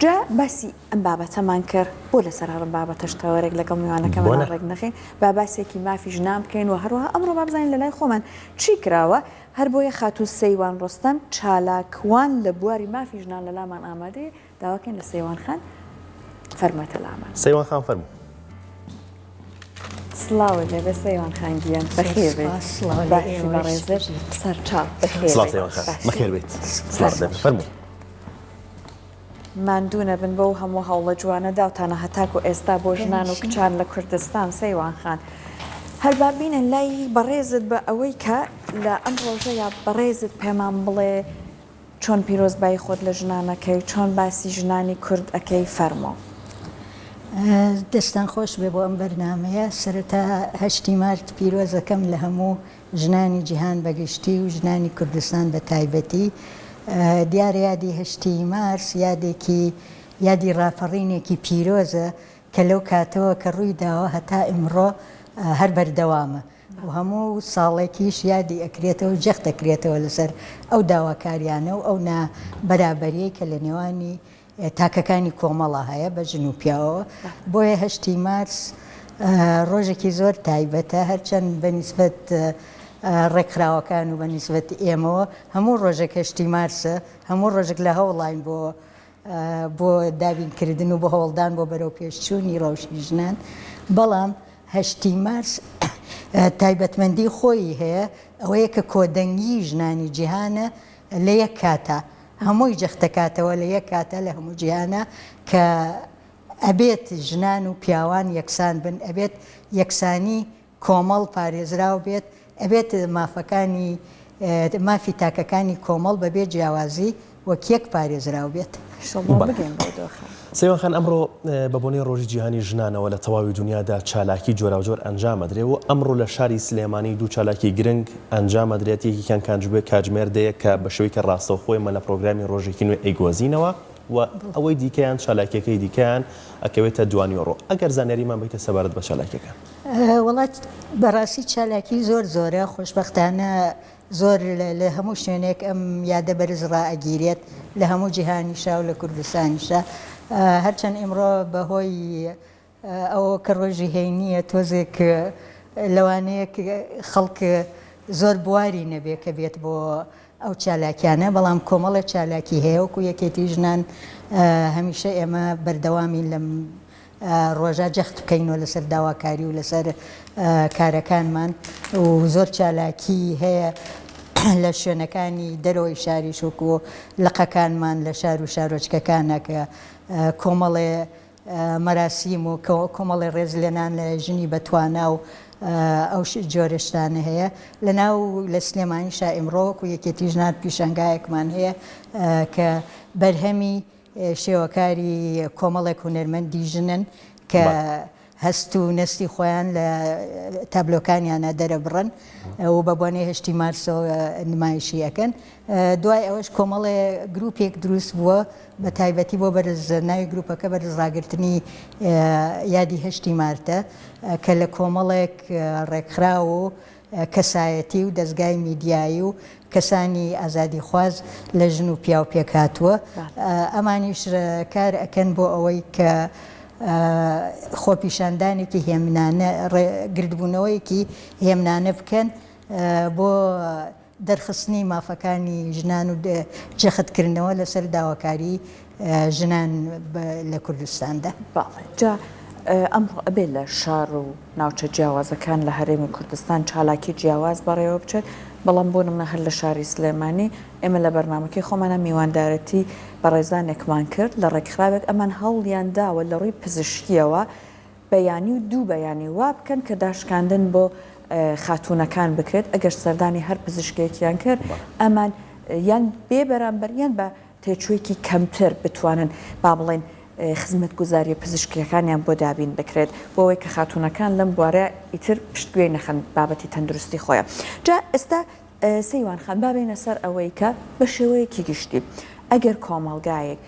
جا باسی ئەم بابەتەمان کرد بۆ لەسەر هەر ئەم بابەتەش تەوەرێک لەگەڵ میوانەکەماندا ڕێک نەخەین با باسێکی مافی ژنان بکەین و هەروەها ئەمڕۆ با بزانین لە لای خۆمان چی کراوە هەر بۆیە خاتوو سەیوان ڕۆستەم چالاکوان لە بواری مافی ژنان لە لامان ئامادەیە داواکەین لە سەیوان خان فەرموێتە لامان. سەیوان خان فەرموو. سڵاوت لێبێ سەیوان خان گیان بەخێر بێیت. باشی بەڕێزت سەرچاو بەخێر بێیت. سڵاو سەیوان خان بەخێر بێیت. سڵاو لێبێ فەرموو. ماندوو نەبن بەو هەموو هەوڵە جوانە داوتانە هەتاکو ئێستا بۆ ژنان و کچان لە کوردستان سەیوان خان هەر با بینە لای بەڕێزت بە ئەوەی کە لە ئەم ڕۆژەیا بەڕێزت پێمان بڵێ چۆن پیرۆزبایی خۆت لە ژنان ئەکەی چۆن باسی ژنانی کورد ئەکەی فەرموو. دەستان خۆش بێ بۆ ئەم بەرنامەیە سەرەتا هەشتی مارت پیرۆزەکەم لە هەموو ژنانی جیهان بە گشتی و ژنانی کوردستان بە تایبەتی. دیارە یادی هەشتی مارس یادێکی یادی ڕاپەڕینێکی پیرۆزە کە لەو کاتەوە کە ڕووی داوە هەتا ئیمڕۆ هەر بەردەوامە و هەموو ساڵێکیش یادی ئەکرێتەوە و جەخت ئەکرێتەوە لەسەر ئەو داواکاریانە و ئەو نا بەرابەریەی کە لە نێوانی تاکەکانی کۆمەڵە هەیە بە ژن و پیاوەوە بۆیە هەشتی مارس ڕۆژێکی زۆر تایبەتە هەرچەند بە نیسبەت ڕێکخراوەکان و بە نیسبەت ئێمەوە هەموو ڕۆژێک هەشتی مارسە هەموو ڕۆژێک لە هەوڵاین بۆ بۆ دابینکردن و بۆ هەوڵدان بۆ بەرەوپێشچوونی ڕەوشی ژنان بەڵام هەشتی مارس تایبەتمەندی خۆی هەیە ئەوەیە کە کۆدەنگی ژنانی جیهانە لە یەک کاتا هەمووی جەختەکاتەوە لە یەک کاتا لە هەموو جیهانا کە ئەبێت ژنان و پیاوان یەکسان بن، ئەبێت یەکسانی کۆمەڵ پارێزراو بێت، ئەبێت مافەکانی مافی تاکەکانی کۆمەڵ بەبێ جیاوازی وەک یەک پارێزراو بێت. ئیشەڵڵا بگەین بەو دۆخە. سەیوان خان ئەمڕۆ بە بۆنەی ڕۆژی جیهانی ژنانەوە لە تەواوی دونیادا چالاکی جۆراوجۆر ئەنجام ئەدرێ و ئەمڕۆ لە شاری سلێمانی دوو چالاکی گرنگ ئەنجام ئەدرێت یەکێکیان کاتژمێر دەیە کە بە شێوەیەکی ڕاستەوخۆ ئێمە لە پڕۆگرامی ڕۆژێکی نوێ ئەیگوازینەوە و ئەوەی دیکەیان چالاکیەکەی دیکەیان ئەکەوێتە دوانیوەڕۆ ئەگەر زانیاریمان بەیتە سەبارەت بە چالاکیەکان. وەڵا بەڕاستی چالاکی زۆر زۆرە خۆشبەختانە زۆر لە هەموو شوێنێک ئەم یادە بەرز ڕائەگیرێت لە هەموو جیهانیشا و لە کوردستانیشا هەرچەند ئیمڕۆ بە هۆی ئەوە کە ڕۆژی هەینییە تۆزێک لەوانەیە خەڵک زۆر بواری نەبێ کە بێت بۆ ئەو چالاکیانە بەڵام کۆمەڵێ چالاکی هەیە وەکو یەکێتی ژنان هەمیشە ئێمە بەردەوامین لەم ڕۆژە جەخت بکەینەوە لەسەر داواکاری و لەسەر کارەکانمان و زۆر چالاکی هەیە لە شوێنەکانی دەرەوەی شاریش وەکو لقەکانمان لە شار و شارۆچکەکانە کە کۆمەڵێ مەراسیم و کۆمەڵێ ڕێزلێنان لە ژنی بەتوانا و ئەو جۆرە شتانە هەیە لە ناو لە سلێمانیشا ئیمڕۆ وەکو یەکێتی ژنان پیشانگایەکمان هەیە کە بەرهەمی شێوەکاری کۆمەڵێک هونەرمەندی ژنن کە هەست و نەستی خۆیان لە تابلۆکانیانە دەرەبڕن و بە بۆنەی هەشتی مارسەوە نمایشی ئەکەن. دوای ئەوەش کۆمەڵێ گروپێک دروست بووە بە تایبەتی بۆ بەرز ناوی گروپەکە بەرز ڕاگرتنی یادی هەشتی مارتە کە لە کۆمەڵێک ڕێکخراو و کەسایەتی و دەزگای میدیایی و کەسانی ئازادیخواز لە ژن و پیاو پێکهاتووە، ئەمانیش کار ئەکەن بۆ ئەوەی کە خۆپیشاندانێکی هێمنانە، گردبوونەوەیەکی هێمنانە بکەن بۆ دەرخستنی مافەکانی ژنان و جەختکردنەوە لەسەر داواکاری ژنان لە کوردستاندا. بەڵێ جا ئەمڕۆ ئەبێ لە شار و ناوچە جیاوازەکان لە هەرێمی کوردستان چالاکی جیاواز بەڕێوە بچێت، بەڵام بۆ نمونە هەر لە شاری سلێمانی ئێمە لە بەرنامەکەی خۆمانا میواندارەتی بەڕێزانێکمان کرد لە ڕێکخراوێک ئەمان هەوڵیان داوە لە ڕووی پزیشکیەوە بەیانی و دوو بەیانی وا بکەن کە داشکاندن بۆ خاتوونەکان بکرێت ئەگەر سەردانی هەر پزیشکێکیان کرد ئەمان یان بێ بەرامبەر یان بە تێچوویەکی کەمتر بتوانن با بڵێین خزمەتگوزارییە پزیشکییەکانیان بۆ دابین بکرێت بۆ ئەوەی کە خاتوونەکان لەم بوارە ئیتر پشتگوێی نەخەن بابەتی تەندروستی خۆیان. جا ئێستا سەیوان خان با بێینە سەر ئەوەی کە بە شێوەیەکی گشتی ئەگەر کۆمەڵگایەک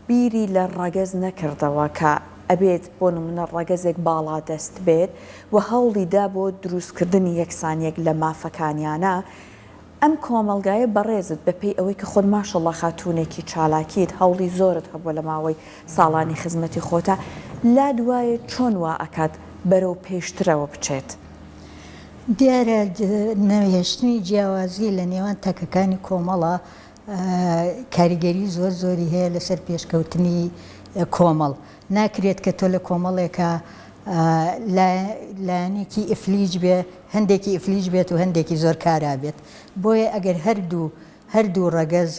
بیری لە ڕەگەز نەکردەوە کە ئەبێت بۆ نمونە ڕەگەزێک باڵادەست بێت و هەوڵی دا بۆ دروستکردنی یەکسانیەک لە مافەکانیانا. ئەم کۆمەڵگایە بەڕێزت بە پێی ئەوەی کە خۆت ماشەڵا خاتوونێکی چالاکیت هەوڵی زۆرت هەبووە لە ماوەی ساڵانی خزمەتی خۆتا لات وایە چۆن وا ئەکات بەرەو پێشترەوە بچێت؟ دیارە نەهێشتنی جیاوازی لە نێوان تاکەکانی کۆمەڵا کاریگەری زۆر زۆری هەیە لەسەر پێشکەوتنی کۆمەڵ. ناکرێت کە تۆ لە کۆمەڵێکا لایەنێکی ئیفلیج بێ، هەندێکی ئیفلیج بێت و هەندێکی زۆر کارا بێت. بۆیە ئەگەر هەردوو هەردوو ڕەگەز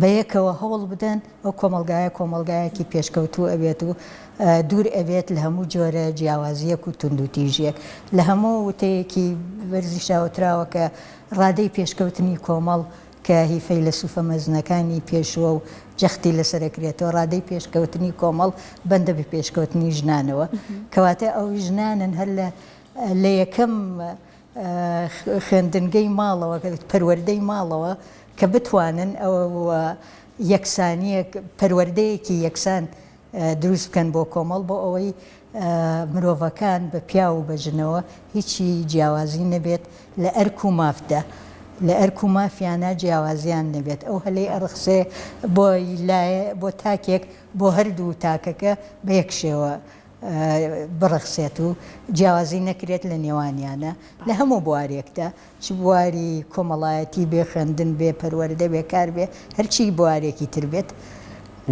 بەیەکەوە هەوڵ بدەن، ئەو کۆمەڵگایە کۆمەڵگایەکی پێشکەوتوو ئەبێت و دوور ئەبێت لە هەموو جۆرە جیاوازییەک و توندوتیژییەک. لە هەموو وتەیەکی بەرزیشا وتراوە کە ڕادەی پێشکەوتنی کۆمەڵ کە هی فەیلەسوفە مەزنەکانی پێشووە و جەختی لەسەر ئەکرێتەوە، ڕادەی پێشکەوتنی کۆمەڵ بەندە بە پێشکەوتنی ژنانەوە. کەواتە ئەو ژنانن هەر لە لە یەکەم خوێندنگەی ماڵەوە، پەروەردەی ماڵەوە کە بتوانن ئەو یەکسانییەک، پەروەردەیەکی یەکسان دروست بکەن بۆ کۆمەڵ بۆ ئەوەی مرۆڤەکان بە پیاو و بە ژنەوە هیچی جیاوازی نەبێت لە ئەرک و مافدا لە ئەرک و مافیانە جیاوازیان نەبێت ئەو هەلەی ئەڕخسێ بۆ لایە بۆ تاکێک بۆ هەردوو تاکەکە بە یەک شێوە بڕەخسێت و جیاوازی نەکرێت لە نێوانیانە لە هەموو بوارێکدا چ بواری کۆمەڵایەتی بێ، خوێندن بێ، پەروەردە بێ، کار بێ، هەرچی بوارێکی تر بێت.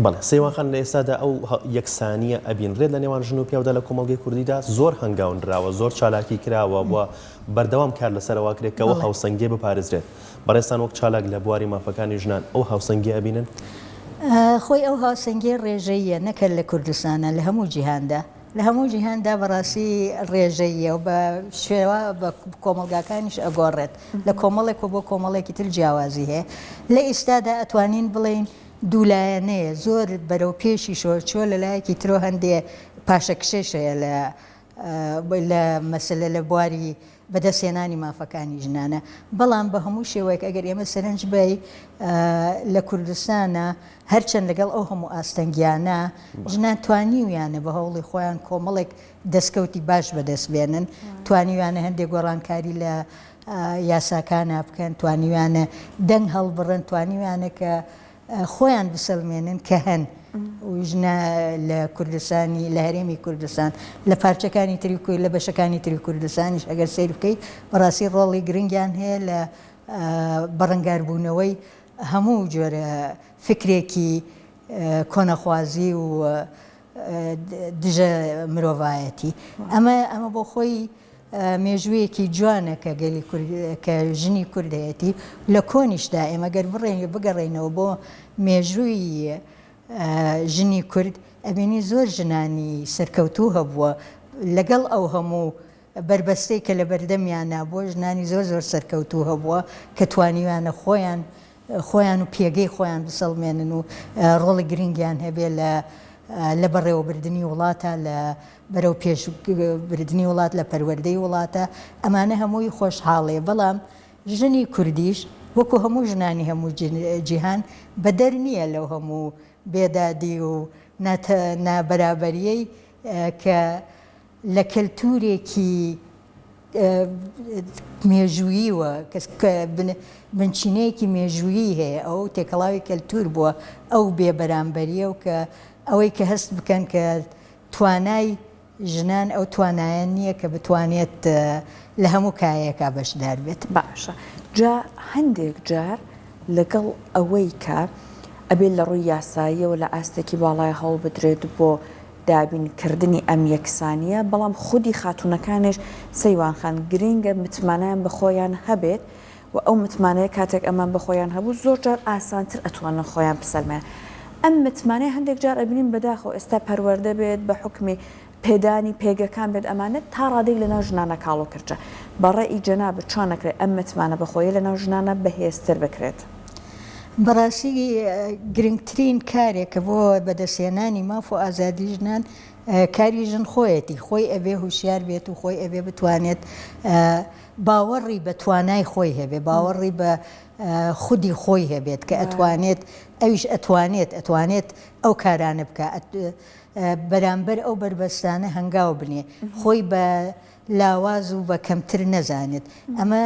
بەڵێ سەیوان خان لە ئێستادا ئەو یەکسانییە ئەبینرێت لە نێوان ژن و پیاودا لە کۆمەڵگەی کوردیدا زۆر هەنگاو نراوە، زۆر چالاکی کراوە و بەردەوام کار لەسەر ئەوە ئەکرێت کە ئەو هاوسەنگییە بپارێزرێت. بەڕێزتان وەک چالاک لە بواری مافەکانی ژنان ئەو هاوسەنگییە ئەبینن؟ خۆی ئەو هاوسەنگییە ڕێژەییە نەک هەر لە کوردستانا لە هەموو جیهاندا. لە هەموو جیهاندا بەڕاستی ڕێژەییە و بە شێوە بە کۆمەڵگاکانیش ئەگۆڕێت لە کۆمەڵێک و بۆ کۆمەڵێکی تر جیاوازی هەیە لە ئیستادا ئەتوانین بڵێین دوولایەنەیە زۆر بەرەو پێشیشەوە چووە لە لایەکی ترۆ هەندێ پاشەکشەش هەیە لە لە مەسەلە لە بواری بەدەستهێنانی مافەکانی ژنانە بەڵام بە هەموو شێوەیەک ئەگەر ئێمە سەرنج بەی لە کوردستانە هەرچەند لەگەڵ ئەو هەموو ئاستەنگیانە ژنان توانیویانە بە هەوڵی خۆیان کۆمەڵێک دەستکەوتی باش بەدەست بێنن توانیویانە هەندێک گۆڕانکاری لە یاساکانە بکەن توانیویانە دەنگ هەڵبڕن توانیویانە کە خۆیان بسەلمێنن کە هەن و ژنە لە کوردستانی لە هەرێمی کوردستان لە پارچەکانی تری لە بەشەکانی تری کوردستانیش ئەگەر سەیر بکەیت بەڕاستی ڕۆڵی گرنگیان هەیە لە بەڕەنگاربوونەوەی هەموو جۆرە فکرێکی کۆنەخوازی و دژە مرۆڤایەتی ئەمە ئەمە بۆ خۆی مێژوویەکی جوانە کە گەلی کورد کە ژنی کورد هەیەتی لە کۆنیشدا ئێمە گەر بڕێن بگەڕێینەوە بۆ مێژووی ژنی کورد ئەبینی زۆر ژنانی سەرکەوتوو هەبووە لەگەڵ ئەو هەموو بەربەستەی کە لە بەردەمیانا بووە ژنانی زۆر زۆر سەرکەوتوو هەبووە کە توانیویانە خۆیان خۆیان و پێگەی خۆیان بسەڵمێنن و ڕۆڵی گرنگیان هەبێ لە لە بەڕێوەبردنی وڵاتە لە بەرەو پێش بردنی وڵات لە پەروەردەی وڵاتە ئەمانە هەمووی خۆشحاڵێ بەڵام ژنی کوردیش وەکو هەموو ژنانی هەموو جیهان بەدەر نییە لەو هەموو بێدادی و نابەرابەریەی کە لە کەلتوورێکی مێژووییوە کە بنچینەیەکی مێژوویی هەیە ئەو تێکەڵاوی کەلتوور بووە ئەو بێ بەرامبەریە و کە ئەوەی کە هەست بکەن کە توانای ژنان ئەو توانایە نییە کە بتوانێت لە هەموو کایەیەکا بەشدار بێت. باشە جا هەندێک جار لەگەڵ ئەوەی کە ئەبێت لە ڕووی یاساییەوە لە ئاستێکی باڵای هەوڵ بدرێت بۆ دابین کردنی ئەم یەکسانییە، بەڵام خودی خاتوونەکانیش سەیوان خان گرینگە متمانەیان بە خۆیان هەبێت و ئەو متمانەیە کاتێک ئەمان بە خۆیان هەبوو زۆر جار ئاسانتر ئەتوانن خۆیان بسەلمێنن. ئەم متمانەیە هەندێک جار ئەبینین بەداخەوە ئێستا پەروەردە بێت بە حوکمی پێدانی پێگەکان بێت ئەمانە تا ڕادەیەک لەناو ژنانە کاڵ و کرچە. بە ڕەئی جەنابت چۆن ئەکرێت ئەم متمانە بەخۆیە لەناو ژنانە بەهێزتر بکرێت؟ بەڕاستی گرنگترین کارێک کە بۆ بەدەستهێنانی ماف و ئازادی ژنان کاری ژن خۆیەتی، خۆی ئەبێ هوشیار بێت و خۆی ئەبێ بتوانێت باوەڕی بە توانای خۆی هەبێ، باوەڕی بە خودی خۆی هەبێت کە ئەتوانێت ئەویش ئەتوانێت ئەتوانێت ئەو کارانە بکا بەرامبەر ئەو بەربەستانە هەنگاو بنێ خۆی بە لاواز و بە کەمتر نەزانێت ئەمە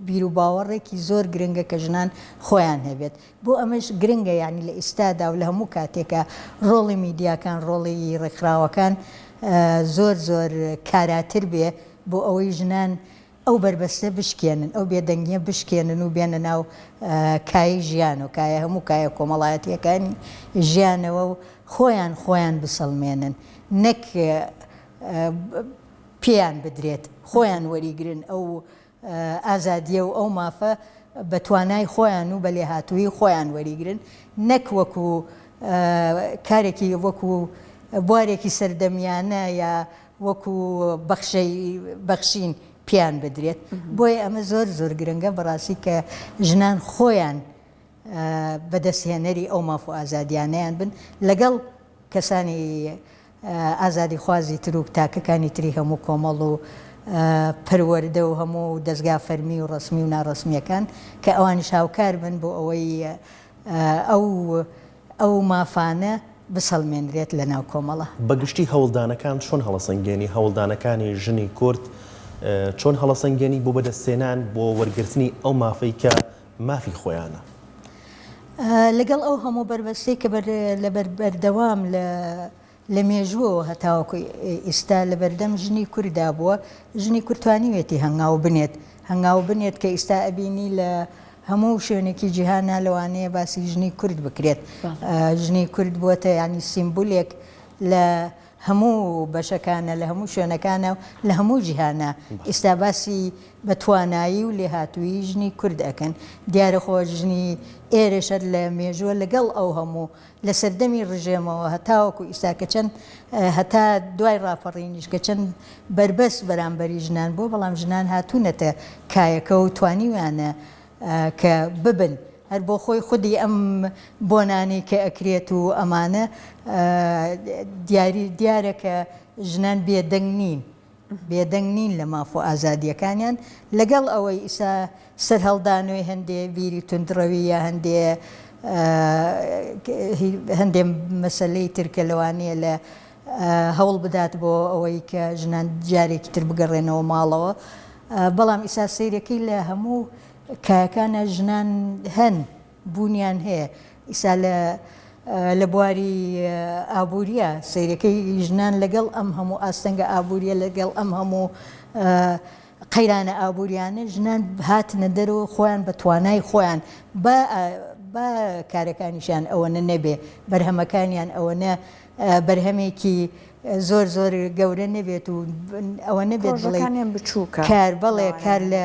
بیروباوەڕێکی زۆر گرنگە کە ژنان خۆیان هەبێت بۆ ئەمەش گرنگە یانی لە ئیستادا و لە هەموو کاتێکا ڕۆڵی میدیاکان ڕۆڵی ڕێکخراوەکان زۆر زۆر کاراتر بێ بۆ ئەوەی ژنان ئەو بەربەستە بشکێنن، ئەو بێدەنگییە بشکێنن و بێنە ناو کایەی ژیان و کایە هەموو کایە کۆمەڵایەتییەکانی ژیانەوە و خۆیان خۆیان بسەلمێنن نەک پێیان بدرێت، خۆیان وەریگرن ئەو ئازادییە و ئەو مافە بە توانای خۆیان و بە لێهاتوویی خۆیان وەریگرن نەک وەکو کارێکی وەکو بوارێکی سەردەمیانە یا وەکو بەخشەی بەخشین پێیان بدرێت بۆیە ئەمە زۆر زۆر گرنگە بەڕاستی کە ژنان خۆیان بەدەستهێنەری ئەو ماف و ئازادیانەیان بن لەگەڵ کەسانی ئازادیخوازی تر و تاکەکانی تری هەموو کۆمەڵ و پەروەردە و هەموو دەزگا فەرمی و ڕەسمی و ناڕەسمیەکان کە ئەوانیش هاوکار بن بۆ ئەوەی ئەو ئەو مافانە بسەلمێنرێت لە ناو کۆمەڵە. بە گشتی هەوڵدانەکان چۆن هەڵەسەنگێنی؟ هەوڵدانەکانی ژنی کورد چۆن هەڵەسەنگێنی بۆ بەدەستهێنان بۆ وەرگرتنی ئەو مافەی کە مافی خۆیانە؟ لەگەڵ ئەو هەموو بەربەستەی کە لە بەردەوام لە لە مێژووەوە هەتاوەکو ئیستا لەبەردەم ژنی کورددا بووە، ژنی کورد توانیویەتی هەنگاو بنێت، هەنگاو بنێت کە ئیستا ئەبینی لە هەموو شوێنێکی جیهانا لەوانەیە باسی ژنی کورد بکرێت، ژنی کورد بووەتە یانی سیمبولێک لە هەموو بەشەکانە لە هەموو شوێنەکانە و لە هەموو جیهانا ئیستا باسی بە توانایی و لێهاتوویی ژنی کورد ئەکەن، دیارە خۆ ژنی ئێرەش هەر لە مێژووە لەگەڵ ئەو هەموو لە سەردەمی ڕژێمەوە هەتاوەکو ئیستا کە چەند هەتا دوای ڕاپەڕینیش کە چەند بەربەست بەرامبەری ژنان بووە بەڵام ژنان هاتوونەتە کایەکە و توانیویانە کە ببن هەر بۆ خۆی خودی ئەم بۆنانەی کە ئەکرێت و ئەمانە دیاری دیارە کە ژنان بێدەنگ نین بێدەنگ نین لە ماف و ئازادییەکانیان، لەگەڵ ئەوەی ئیسا سەرهەڵدانەوەی هەندێ بیری توندڕەوی یا هەندێ هەندێ مەسەلەی تر کە لەوانەیە لە هەوڵ بدات بۆ ئەوەی کە ژنان جارێکی تر بگەڕێنەوە ماڵەوە، بەڵام ئیسا سەیرەکەی لە هەموو کایەکانا ژنان هەن. بوونیان هەیە ئیسا لە لە بواری ئابووریە سەیرەکەی ژنان لەگەڵ ئەم هەموو ئاستەنگە ئابووریە لەگەڵ ئەم هەموو قەیرانە ئابووریانە ژنان هاتنە دەرەوە خۆیان بە توانای خۆیان با با کارەکانیشیان ئەوەنە نەبێ بەرهەمەکانیان ئەوەنە بەرهەمێکی زۆر زۆر گەورە نەبێت و ئەوە نەبێت بڵێ بچووکە کار بەڵێ کار لە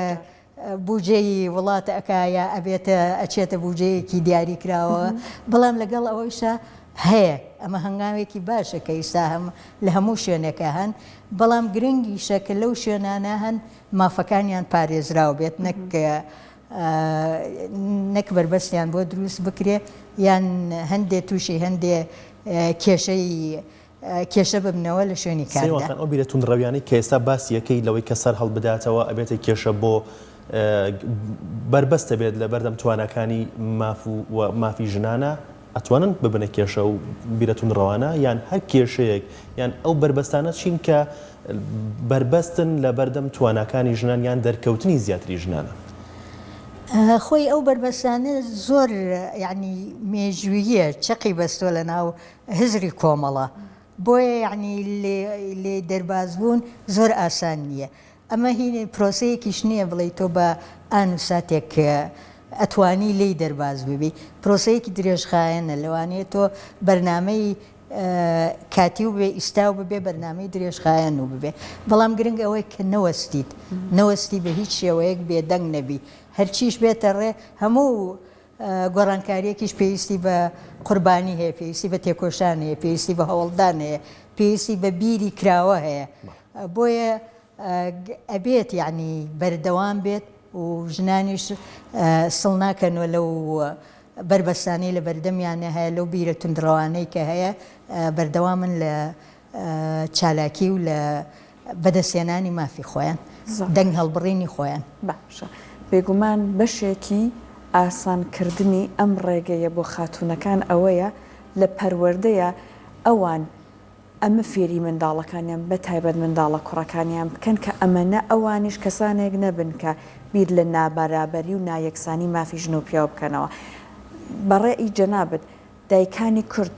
بوجەی وڵات ئەکا یا ئەبێتە ئەچێتە بوجەیەکی دیاری کراوە بەڵام لەگەڵ ئەوەیشا هەیە ئەمە هەنگاوێکی باشە کە ئیستا هەم لە هەموو شوێنێکا هەن بەڵام گرنگیشە کە لەو شوێنانە هەن مافەکانیان پارێزراو بێت نەک نەک بەربەستیان بۆ دروست بکرێ یان هەندێ تووشی هەندێ کێشەی کێشە ببنەوە لە شوێنی کاردا. سەیوان خان، ئەو بیرە توندڕەویانەی کە ئێستا باسی ئەکەی لەوەی کە سەر هەڵبداتەوە ئەبێتە کێشە بۆ بەربەست ئەبێت لە بەردەم تواناکانی ماف و مافی ژنانە ئەتوانن ببنە کێشە و بیرە توندڕەوانە یان هەر کێشەیەک یان ئەو بەربەستانە چین کە بەربەستن لە بەردەم تواناکانی ژنان یان دەرکەوتنی زیاتری ژنانە؟ خۆی ئەو بەربەستانە زۆر یانی مێژووییە چەقی بەستووە لە ناو هزری کۆمەڵە بۆیە یەعنی لێی دەرباز بوون زۆر ئاسان نییە ئەمە هی پرۆسەیەکیش نییە بڵێی تۆ بە ئان و ساتێک ئەتوانی لێی دەرباز ببی پرۆسەیەکی درێژخایەنە لەوانەیە تۆ بەرنامەی کاتی و بێ ئیستا و ببێ بەرنامەی درێژخایەن و ببێ بەڵام گرنگ ئەوەی کە نەوەستیت نەوەستی بە هیچ شێوەیەک بێدەنگ نەبی هەرچیش بێتە ڕێ هەموو گۆڕانکارییەکیش پێویستی بە قوربانی هەیە، پێویستی بە تێکۆشان هەیە، پێویستی بە هەوڵدان هەیە، پێویستی بە بیری کراوە هەیە. بۆیە ئەبێت یەعنی بەردەوام بێت و ژنانیش سڵ ناکەنەوە لەو بەربەستانەی لە بەردەمیانە هەیە، لەو بیرە توندڕەوانەی کە هەیە، بەردەوامن لە چالاکی و لە بەدەستهێنانی مافی خۆیان، دەنگ هەڵبڕینی خۆیان. باشە بێگومان بەشێکی. ئاسانکردنی ئەم ڕێگەیە بۆ خاتوونەکان ئەوەیە لە پەروەردەیا ئەوان ئەمە فێری منداڵەکانیان بە تایبەت منداڵە کوڕەکانیان بکەن کە ئەمەنە ئەوانیش کەسانێک نەبن کە بیر لە نابەرابەری و نایەکسانی مافی ژن و پیاو بکەنەوە. بە ڕەئی جەنابت دایکانی کورد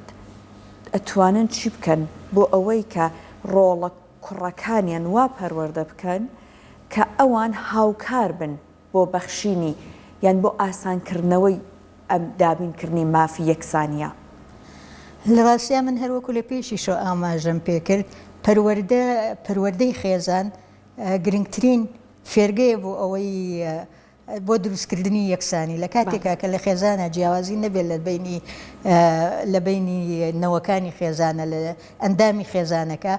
ئەتوانن چی بکەن بۆ ئەوەی کە ڕۆڵە کوڕەکانیان وا پەروەردە بکەن کە ئەوان هاوکار بن بۆ بەخشینی یان بۆ ئاسانکردنەوەی ئەم دابینکردنی مافی یەکسانییە؟ لە ڕاستیا من هەر وەکو لە پێشیشەوە ئاماژەم پێکرد پەروەردە پەروەردەی خێزان گرنگترین فێرگەیە بۆ ئەوەی بۆ دروستکردنی یەکسانی لە کاتێکا کە لە خێزانە جیاوازی نەبێت لە بینی لە بینی نەوەکانی خێزانە لە ئەندامی خێزانەکە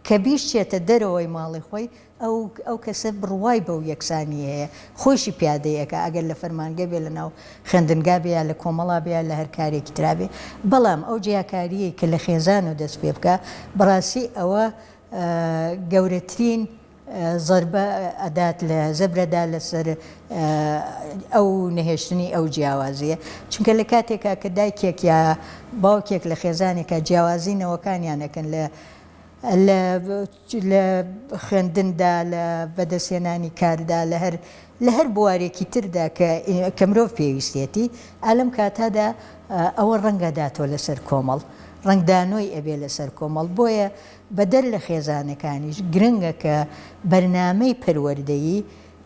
کە بیشچێتە دەرەوەی ماڵی خۆی ئەو ئەو کەسە بڕوای بەو یەکسانییە هەیە، خۆیشی پیادەی ئەکا، ئەگەر لە فەرمانگە بێ، لە ناو خوێندنگا بێ یا لە کۆمەڵا بێ یا لە هەر کارێکی ترا بێ، بەڵام ئەو جیاکارییەی کە لە خێزانەوە دەست پێ بکا، بەڕاستی ئەوە گەورەترین زەربە ئەدات لە زەبرە دا لەسەر ئەو نەهێشتنی ئەو جیاوازییە. چونکە لە کاتێکا کە دایکێک یا باوکێک لە خێزانێکا جیاوازی نەوەکانیان ئەکەن لە لە لە خوێندندا، لە بەدەستهێنانی کاردا، لە هەر لە هەر بوارێکی تردا کە کە مرۆڤ پێویستیەتی، ئا لەم کاتەدا ئەوە ڕەنگ ئەداتەوە لەسەر کۆمەڵ، ڕەنگدانۆی ئەبێ لەسەر کۆمەڵ، بۆیە بەدەر لە خێزانەکانیش گرنگە کە بەرنامەی پەروەردەیی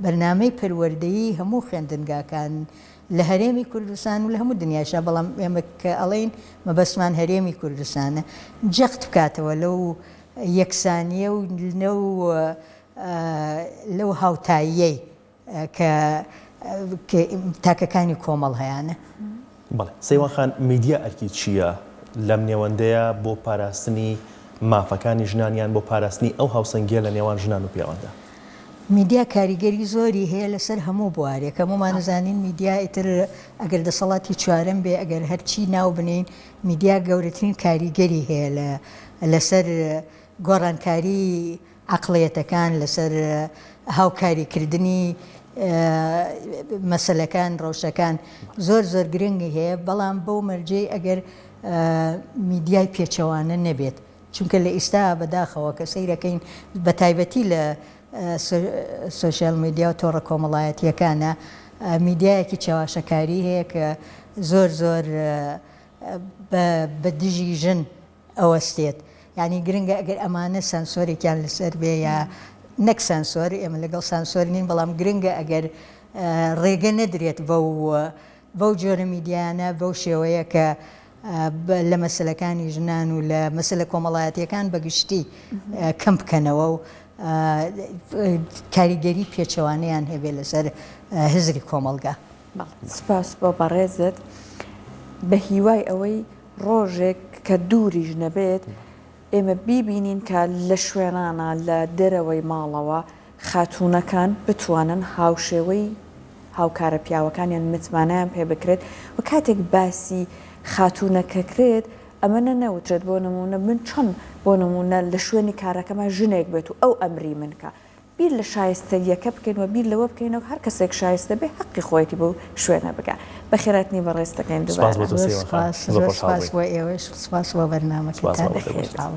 بەرنامەی پەروەردەیی هەموو خوێندنگاکان لە هەرێمی کوردستان و لە هەموو دنیایشا، بەڵام ئێمە کە ئەڵێین مەبەستمان هەرێمی کوردستانە، جەخت بکاتەوە لەو یەکسانییە و لەو لەو هاوتاییەی کە تاکەکانی کۆمەڵ هەیانە. بەڵێ سەیوان خان، میدیا ئەرکی چییە لەم نێوەندەیا بۆ پاراستنی مافەکانی ژنان یان بۆ پاراستنی ئەو هاوسەنگییە لە نێوان ژنان و پیاواندا؟ میدیا کاریگەری زۆری هەیە لەسەر هەموو بوارێک، هەموومان ئەزانین میدیا ئیتر ئەگەر دەسەڵاتی چوارەم بێ ئەگەر هەرچی ناو بنێین میدیا گەورەترین کاریگەری هەیە لە لەسەر گۆڕانکاری عەقڵیەتەکان، لەسەر هاوکاریکردنی مەسەلەکان، ڕەوشەکان زۆر زۆر گرنگی هەیە، بەڵام بەو مەرجەی ئەگەر میدیای پێچەوانە نەبێت، چونکە لە ئیستا بەداخەوە کە سەیرەکەین بەتایبەتی لە سۆشیال میدیا و تۆڕە کۆمەڵایەتییەکانە میدیایەکی چەواشەکاری هەیە کە زۆر زۆر بە دژی ژن ئەوەستێت یانی گرنگە ئەگەر ئەمانە سانسۆرێکیان لەسەر بێ یا نەک سانسۆر ئێمە لەگەڵ سانسۆر نین بەڵام گرنگە ئەگەر ڕێگە نەدرێت بەو بەو جۆرە میدیایانە بەو شێوەیە کە لە مەسەلەکانی ژنان و لە مەسەلە کۆمەڵایەتیەکان بە گشتی کەم بکەنەوە و کاریگەری پێچەوانەیان هەبێ لەسەر هزری کۆمەڵگا. سپاس بۆ بەڕێزت بە هیوای ئەوەی ڕۆژێک کە دووریش نەبێت ئێمە بیبینین کە لە شوێنانە لە دەرەوەی ماڵەوە خاتوونەکان بتوانن هاوشێوەی هاوکارە پیاوەکانیان متمانەیان پێ بکرێت و کاتێک باسی خاتوونەکە کرێت ئەمە نە نەوترێت بۆ نموونە من چۆن بۆ نموونە لە شوێنی کارەکەما ژنێک بێت و ئەو ئەمری من کا بیر لە شایستەییەکە بکەین و بیر لەوە بکەینەوە هەر کەسێک شایستە بێ حەقی خۆیەتی بەو شوێنە بگا. بەخێرهاتنی بەڕێز دەکەین دووبارە. سپاس بۆ تۆ سیروان خان. زۆر سپاس بۆ ئێوەش سپاس بۆ بەرنامەکەتان.